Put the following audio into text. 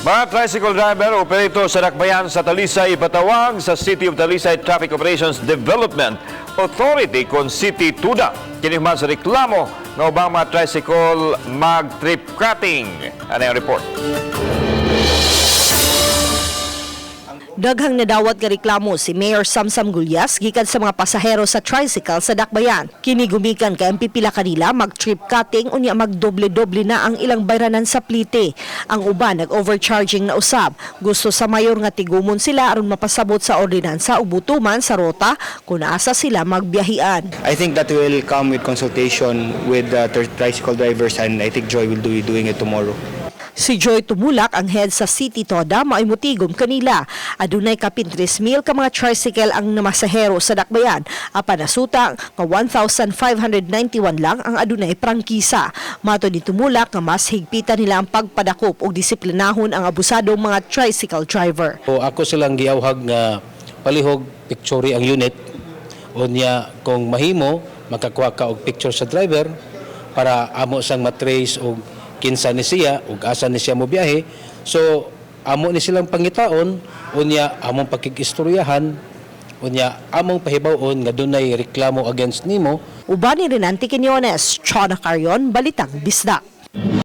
Mga tricycle driver, operator sa Dakbayan sa Talisay ipatawag sa City of Talisay Traffic Operations Development Authority kon City TODA. Kini human sa reklamo nga ubang mga tricycle mag-trip cutting. Ano yung report? Daghang nadawat nga reklamo si Mayor Samsam Gullas gikan sa mga pasahero sa tricycle sa Dakbayan. Kini gumikan kay ang pipila kanila mag-trip cutting unya magdoble-doble na ang ilang bayranan sa plite. Ang uban nag-overcharging na usab. Gusto sa mayor nga tigumon sila aron mapasabot sa ordinansa ug butuman sa rota kung asa sila magbiyahian. I think that will come with consultation with the tricycle drivers, and I think Joy will do doing it tomorrow. Si Joy Tumulak, ang head sa City Toda, mao'y motigom kanila. Adunay kapin 3,000 ka mga tricycle ang namasahero sa Dakbayan. Apan nasuta nga 1,591 lang ang adunay prangkisa. Mato ni Tumulak nga mas higpitan nila ang pagpadakop og disiplinahon ang abusadong mga tricycle driver. O ako silang giawhag nga palihog picture ang unit, unya kung mahimo makakuha ka og picture sa driver para amo sang matrace og kinsa ni siya ug asa ni siya mobiyahe. So amo ni silang pangitaon, unya among pakig-istoryahan, unya among pahibaw-on nga dunay reklamo against nimo. Uban ni Renante Quiñones, Chona Carion, Balitang Bisdak.